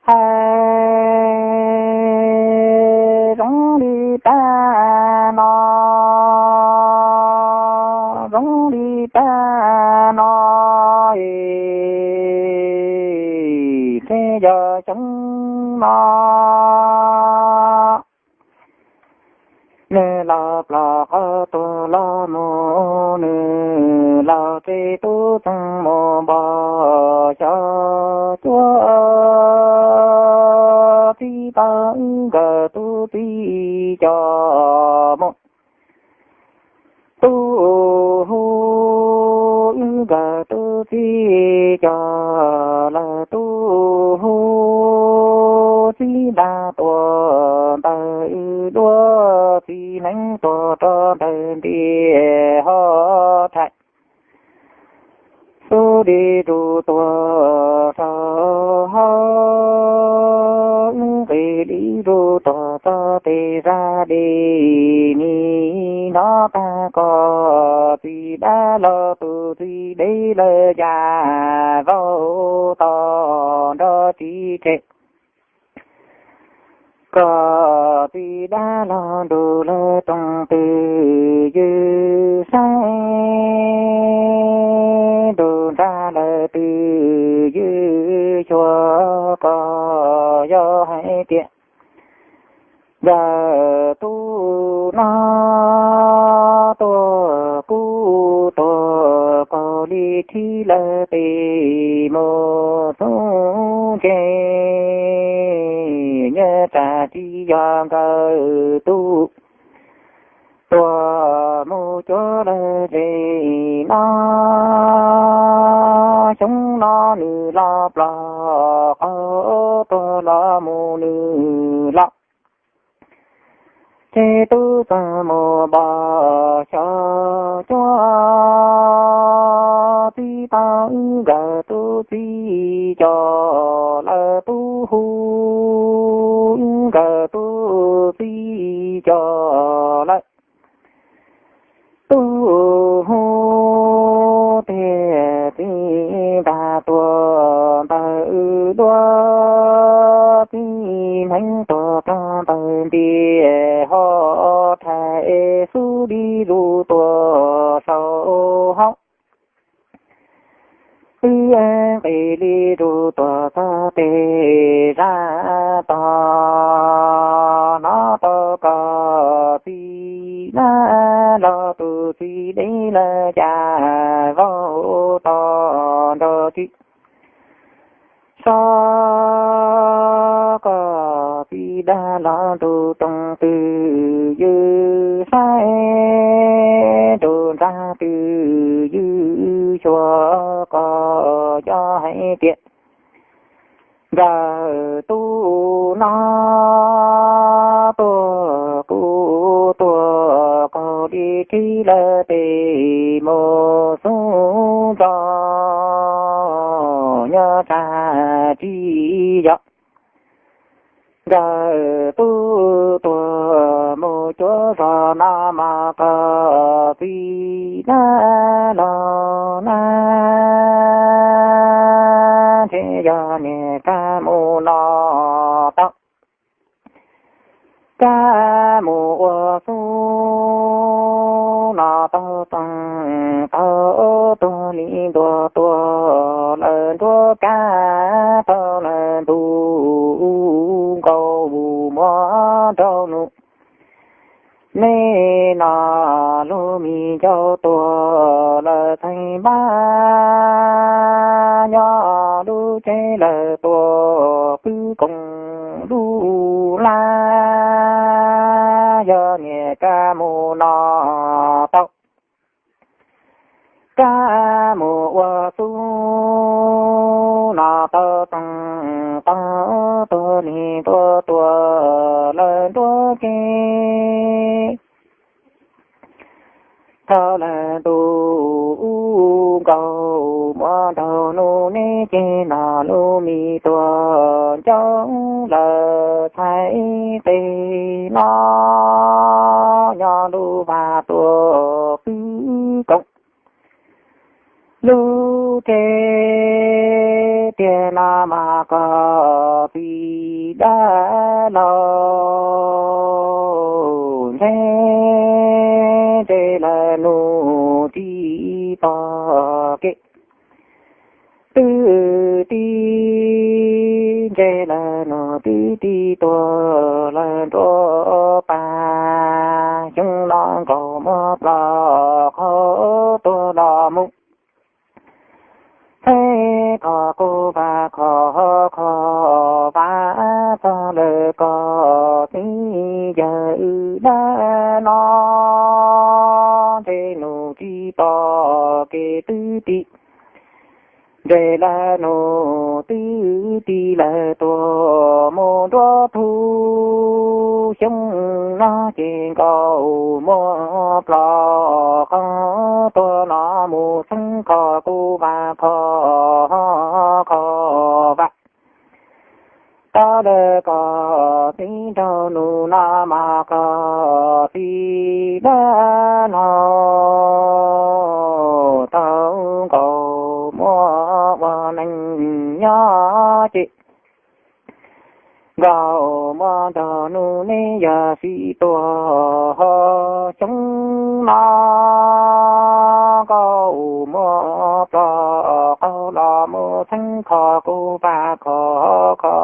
Hais zoo li tag no, zoo li tag no es, thiaj yog xyoo no. Nws los ploj qhov tuag los mus, nws los txij tub txeeg mus npog xyov cuab txij tau wb nkawd tub txij cov mus. Tub hu, wb nkawd tub txij cov lawm, tub hu, txij nra tuaj ntawm wb duab, txij hneev tuaj rau ntawm ntiaj ho thaiv. Xub li rub tuaj saum hauv, wb nqis li rub tuaj txog tej zaj li nim no tag, koj txiv dab laug tus txiv dev lawm cas vau tod nrog tsis tseg. Koj txiv dab laug nrug lawm rooj twg ywj saib, nrug nrag lawm twg ywj xyuas, koj yog hais tias nkawd tub no tuaj kuj tuaj kaus li thib lawm tes mus xub ntseg, nyob tsam tsis yog nkawd tub tuaj mus cuab lawm tes no, xyoo no nws los ploj qhov tuag los mus nws los txij tub txeeg mus npog xyov cuab txij tau wb nkawd tub txij cov lawm, tub hu, wb nkawd tub txij cov lawm. Tub hu, tej txiv nra tuaj ntawm wb duab, txij hneev tuaj rau ntawm ntiaj ho thaiv, xub li rub tuaj saum hauv. Wb nqis li rub tuaj txog tej zaj tod, hnov tau koj txiv dab laug tus txiv dev lawm cas vau tod nrog tsis so, koj txiv dab laug nrug rooj twg ywj saib, nrug nrag twg ywj xyuas, koj yog hais tias nkawd tub no tuaj kuj tuaj kaus li thib lawm tes mus xub nrog, nyob tsam tsis yog nkawd tub tuaj mus cuab zog no mas koj txiv dab laug na, ntshe yog niag kab mus no tau, kab mus ua xub no tau txeeg tau tuag li ntuag tuag lawm nruab kab tau lawm ntuj nkaus muab nrau nus. Nej no lub me ncauj tuag lawm txheej npab, nyob lub tsev lawm tuaj pwb koom lub lab, yog niag kab mus no tau, kab mus ua xub no tau txeeg tau tuag li ntuag tuag lawm nruab kev. Thaum lawm ntuj nkaus muab nrau nus, nej ces no lub me tuag ncauj lawm txhais tes no, nyob lub vaj tuaj pwb koom lub tsev Tiag no mas koj txiv dab laug, ntshe ntshe lawv nug tsis pom kev twb tib, ntshe lawv nug twb tib tuag lawm nruab pag. Xyoo no nkaus muab ploj qhov tuag los mus, txheeb kho kuv vaj kho kho vaj txog lawm koj txiv yawg dab no, ntshe nug tsis pom kev twb tib, ntshe lawv nug twb tib lawv tuag mus nruab tug. Xyoo no ces nkaus muab ploj qhov tuag los mus, txheeb kho kuv vaj kho kho vaj txog lawm koj txiv nraug nus no mas koj txiv dab laug, tau nkaus muab ua neej nyob ces nkaus muab nraug nus neb yog sib tuag. Xyoo no nkaus muab ploj qhov los mus, txheeb kho kuv vaj kho kho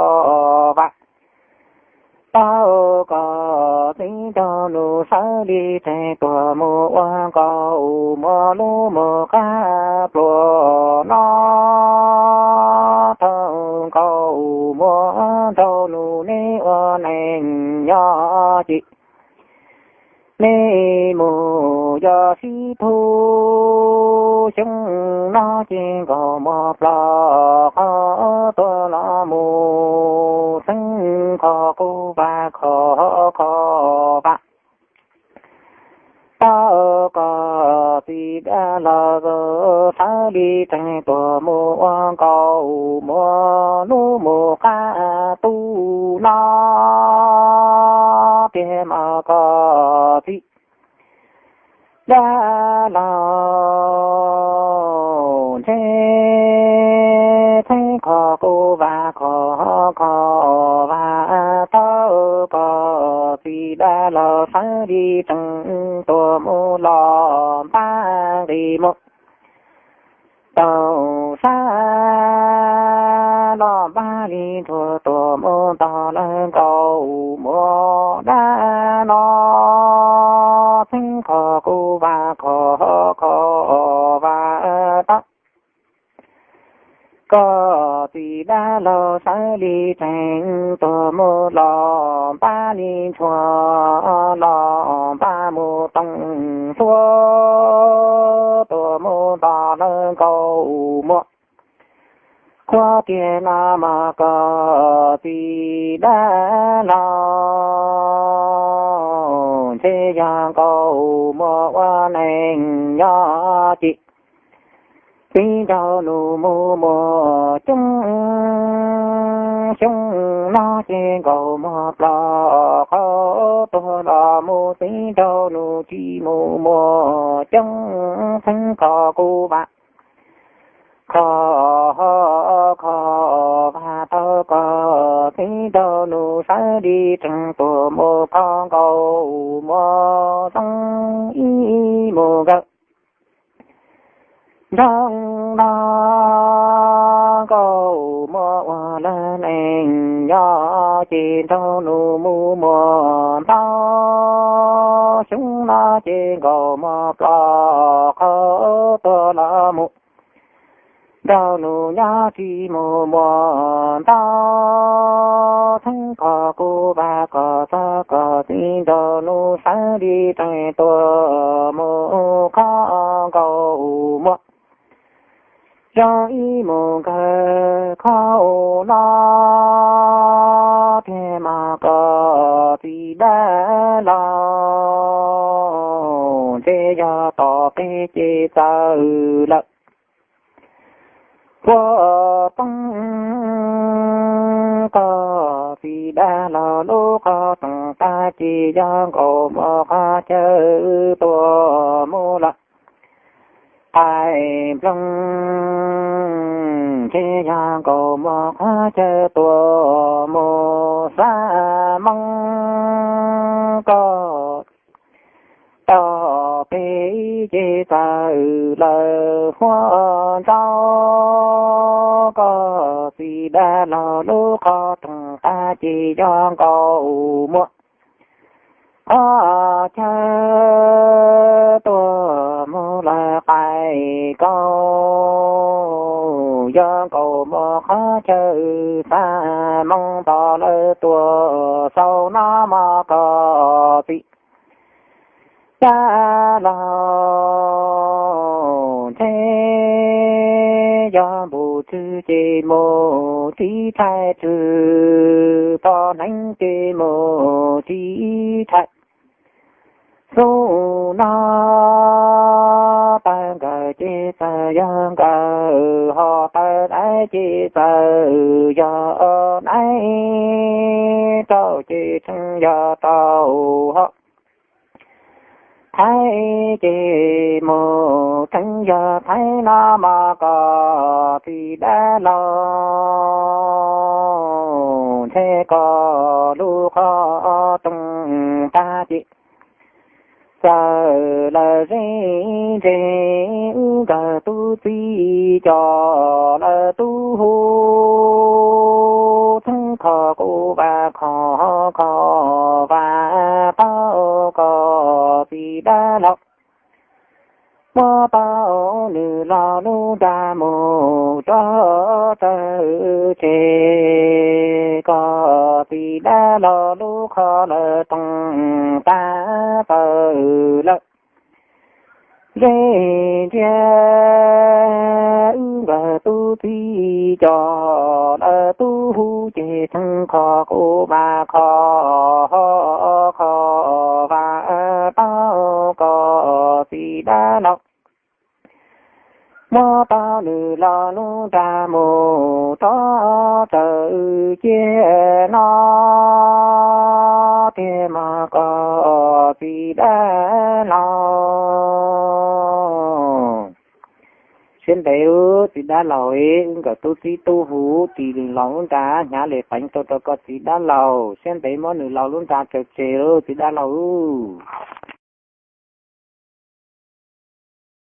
vaj tau koj txiv nraug nus sawv li tsees tuag mus ua nkaus muab lub mus qab pluas no, tau nkaus muab nraug nus neb ua neej nyob ces neb mus yog sib tug. Xyoo no ces nkaus muab ploj qhov tuag los mus, txheeb kho kuv vaj kho kho vaj tau koj txiv dab laug sawv li tsees tuag mus ua nkaus muab lub mus qab tu no, tiag mas koj txiv dab laug, ntshe txheeb kho kuv vaj kho kho vaj tau koj txiv dab laug sawv li tsees tuag mus los npab nqis mus tau sab los npab li ntsuag tuag mus ntog lawm nkaus muab dab no, txheeb kho kuv vaj kho kho vaj tau koj txiv dab laug sawv li tsees tuag mus los npab li ntsuag los npab mus toog hluas tuag mus ntog lawm nkaus muab qhuab tiag no mas koj txiv dab laug, ntshe yog nkaus muab ua neej nyob ces txiv nraug nus mus muaj coob. Xyoo no ces nkaus muab ploj qhov tuag los mus, txiv nraug nus tsis mus muaj coob, txheeb kho kuv vaj kho kho vaj tau koj txiv nraug nus sawv li tsees tuag mus kho nkaus muab zoo ib mus nkawd nrog no nkaus muab ua lawv neej nyob ces nraug nus mus muaj ntau. Xyoo no ces nkaus muab ploj qhov tuag los mus, nraug nus nyob tsis mus muaj ntau, txheeb kho kuv vaj kho txog koj txiv nraug nus sawv li tsees tuag mus kho nkaus muab zoo ib mus nkawd kho no, tiag mas koj txiv dab laug, ntshe yog tom qab ces txawv lawm. Puag poob koj txiv dab laug lub qhov rooj tag ces yog nkaus muaj qhov chaw tuag mus lawm. Qaij nploog Ces yog nkaus muaj qhov chaw tuaj mus xa moo koj tau peb ces txawm lawm huab ntsaub koj txiv dab laug lub qhov rooj tag ces yog nkaus muaj qhov chaw tuaj mus lawm qaij kaub, yog nkaus muaj qhov chaw xa moo tos lawm tuaj xaus no mog koj txiv dab laug. Ntshe yog npum tswg ces mus tiv thaiv tswg, poj hneev ces mus tiv thaiv xub no. Taw nkawd ces txawm yog nkawd ho taw daiv ces txawm yog daiv, rau ces tseem yog rau ho thaiv ces mus tseem yog thaiv no mog koj txiv dab laug. Ntshe koj lub qhov rooj tag ces txawm lawm ze ntse, wb nkawd tub txib coj lawm tub hu, txheeb kho kuv vas kho, kho vas tau koj txiv dab laug. Muab tau nws los lub nra mus rov raws tseg, koj txiv dab laug lub qhov lawm rooj tag txawm lawm ze ntse, wb nkawd tub txib coj lawm tub hu ces txheeb kho kuv vas kho, kho vas tau koj txiv dab laug. Muab tau nws los lub nra mus rov raws ciaj no tiag mog koj txiv dab laug. Siab ntev lub txiv dab laug, wb nkawd tub txib tub hu tis nws los lub nra hnyav li peev rau rau koj txiv dab laug. Siab ntev muab nws los lub nra raws tseg lub txiv dab laug.